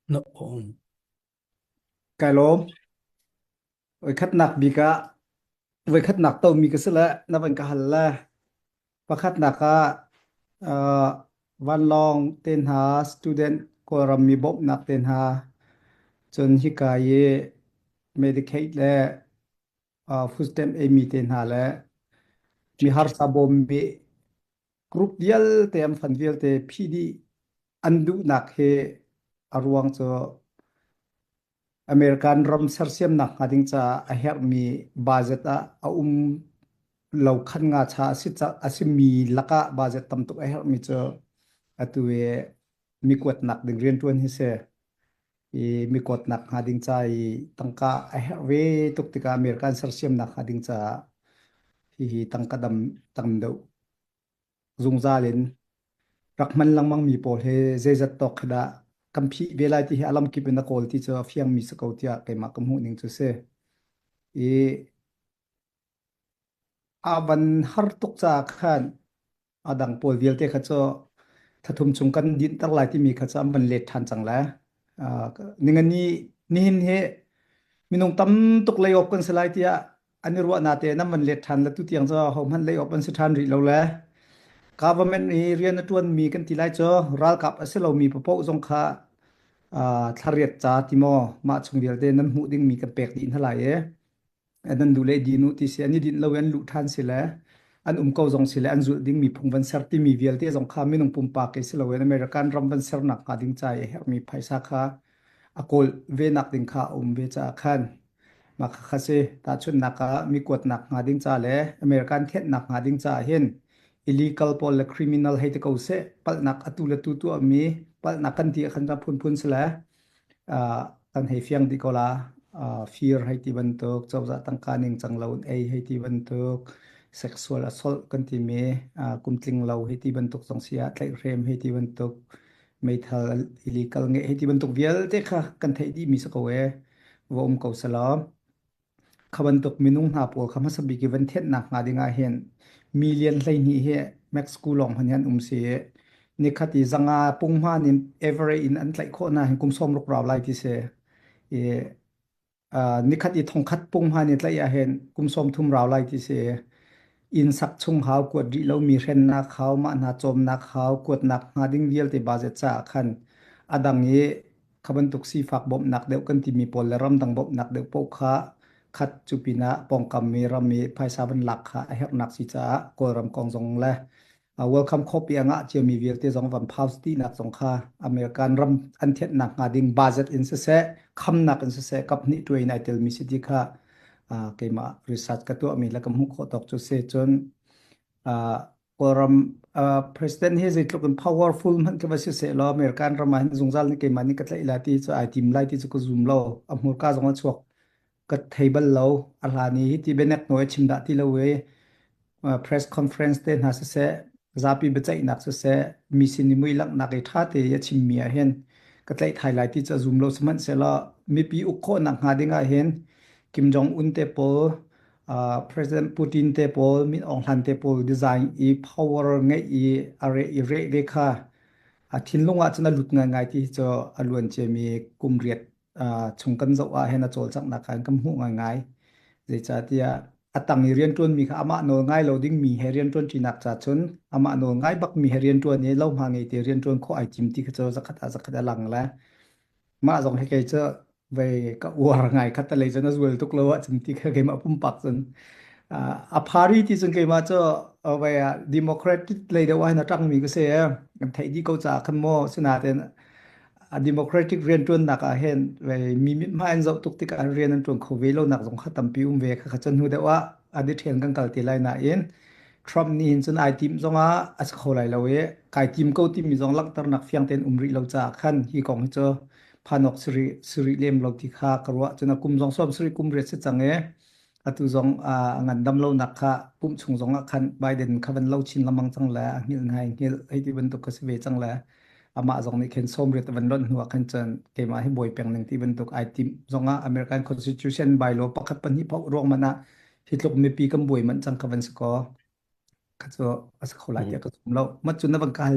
Na awng. Kai lawm. Voikhatnak bik ah voikhatnak tomi ka si le na van ka hal le pakhatnak ah uh, vanlawng te hna student Kawlram mi bawmhnak te hna cun hika i Medicaid le uh, food stamp eimi te hna le mi harsa bawmmi group vialte an fund vialte phih dih an duhnak hi a ruang cu American ram sersiamnak hnga ding caah a herhmi budget ah a um lo khan nga cha a si a simi lakah budget tam tuk a herhmi cu atu i mi kuatnak ding rianṭuan hi si. I mi kuatnak hnga ding ca i tangka a herh ve tuk tikah American sersiamnak hnga ding caah hihi tangka dam tam deuh zungzal in rak hman lengmangmi pawl hi zeizat tawk khi dah kan phih ve lai ti hi a lamkip in a kawl ti cu a fiangmi si ko tiah keimah ka hmuh ning cu si. I a van har tuk caah khan a dang pawl vialte kha cu thathum chung kan dinhter lai timi kha cu an van let ṭhan cang lai. Uh, ningani nihin hi minung tam tuk lay off kan si lai tiah an i ruah nate nan van let ṭhan le tu tiang cu hohmanh lay off an si ṭhan rih lo le government i rian a ṭuanmi kan ti lai cu ralkap a si lomi paoh zong kha uh, thlariat ca ti maw mah chung vialte nan hmuh dingmi kan pek dih hna lai i nan duh le din u ti si an i dinh lo i an luh ṭhan si le an um ko zong si le an zulh dingmi phung van ser timi vialte zong kha minung pumpak i si loin American ram van sernak hnga ding ca i a herhmi phaisa kha a kawl ve nak ding kha a um ve caah khan mah kha kha si tahchunhnak ah mi kuatnak hnga ding ca le American thenhnak hnga ding caah hin illegal pawl le criminal hei ti ko seh palhnak atu le tu tuahmi palhnak kan ti ah khan phunphun si le kan hei fiang dih ko la. Fir hei ti bantuk, cozah tangka ningcang lo in ei hei ti bantuk, sexual assault kan timi kum tling lo hei ti bantuk zong si ah tlaihhrem hei ti bantuk, meithal illegal ngeih hei ti bantuk vialte kha kan theih dihmi si ko ee. Va um ko selaw. Kha bantuk minung hna pawl kha hmasa bik i van thenhnak hnga ding ah hin million 12 hi Mexico lawng hmanh hi an um si i nikhat i zanga punghman in average in an tlaih khawh hna hin kum 60 rau lai ti si. I nikhat i thongkhat punghman in tlaih ah hin kum 30 rau lai ti si. Inn sak chung hau, kuat rih lomi hrennak hau, mah hna cawmnak hau, kuatnak hnga ding vialte budget caah khan a dang i kha bantuk sifak bawmhnak deuh kan timi pawl le ramdang bawmhnak deuh paoh kha khat cu pinah pawngkam mi ram i phaisa van lak kha a herhnak si caah Kawlram kong zong le welcome copy a ngah ciami vialte zong van pause tinak zong kha American ram an thianhnak hnga ding budget in siseh khamnak in siseh kap hnih tuai in ai telmi si ti kha keimah research ka tuahmi le ka hmuh khawh tawk cu si cun Kawlram president hi zeitluk in powerful hmanh khi va si seh law American ram ah hin zungzal nih keimah nih ka tlaih lai ti cu ai tim lai ti cu ka zum lo. A hmurka zong a chuak ka thei bal lo. A hlan i hi ti bianek nawi a chim dah ti lo i press conference te hna siseh, zapi biaceihnak siseh, mi sin i mui langhnak i ṭha te i a chimmi ah hin ka tlaih thai lai ti cu a zum lo. Sihmanhsehlaw mipi uk khawhnak hnga ding ah hin Kim Jong Un te pawl President Putin te pawl, Min Aung Hlaing te pawl design i power ngeih i a reh i reh ve kha a thinlung ah cun a lut ngaingai ti cu a luan ciami kum riat chung kan zoh ah hin a cawlcanghnak khan kan hmuh ngaingai. Zeicahtiah a tang i rianṭuanmi kha amah nawl ngai lo dingmi he rianṭuan ṭinak cha cun amah nawl ngai bakmi he rianṭuan i lohma ngei te rianṭuan khawh ai tim ti kha cu zakhat ah zakhat a lang le mah zong hi kei cu vei ka uar ngai khat lei cun a zual tuk lo ahcun ti kha keimah pumpak cun a phari ti cun keimah cu vei ah democratic lei deuh ah hin a ṭangmi ka si kan theih dih ko caah khan maw sinain a democratic rianṭuannak ah hin vei mi mithmai an zoh tuk tikah rian an ṭuan kho ve lo nak zong kha tampi um ve kha kha cun hnu deuh ah a detail kan kal te lai nain Trump nih hin cun ai tim zongah a si kho lai lo i kai tim ko timi zong langhternak fiang tein um rih lo caah khan hi kong hi cu phan awk si rih lem lo ti kha ka ruah. Cun a kum zong 70 kum riat si cang i atu zong a ngandam lonak kha pumh chung zong ah khan Biden kha van lo chin lengmang cang le a hngilh ngai hngilh hei ti bantuk ka si ve cang le amah zong nih khin 70 van lonh hnu ah khan cun keimah hi bawi peng ning ti bantuk ai tim zong ah American Constitution bylaw pakhat pahnih paoh ruang man ah hi tluk mipi kan buai manh cang ka van si ko kha cu a si kho lai tiah ka zum lo mat cu na van ka hal.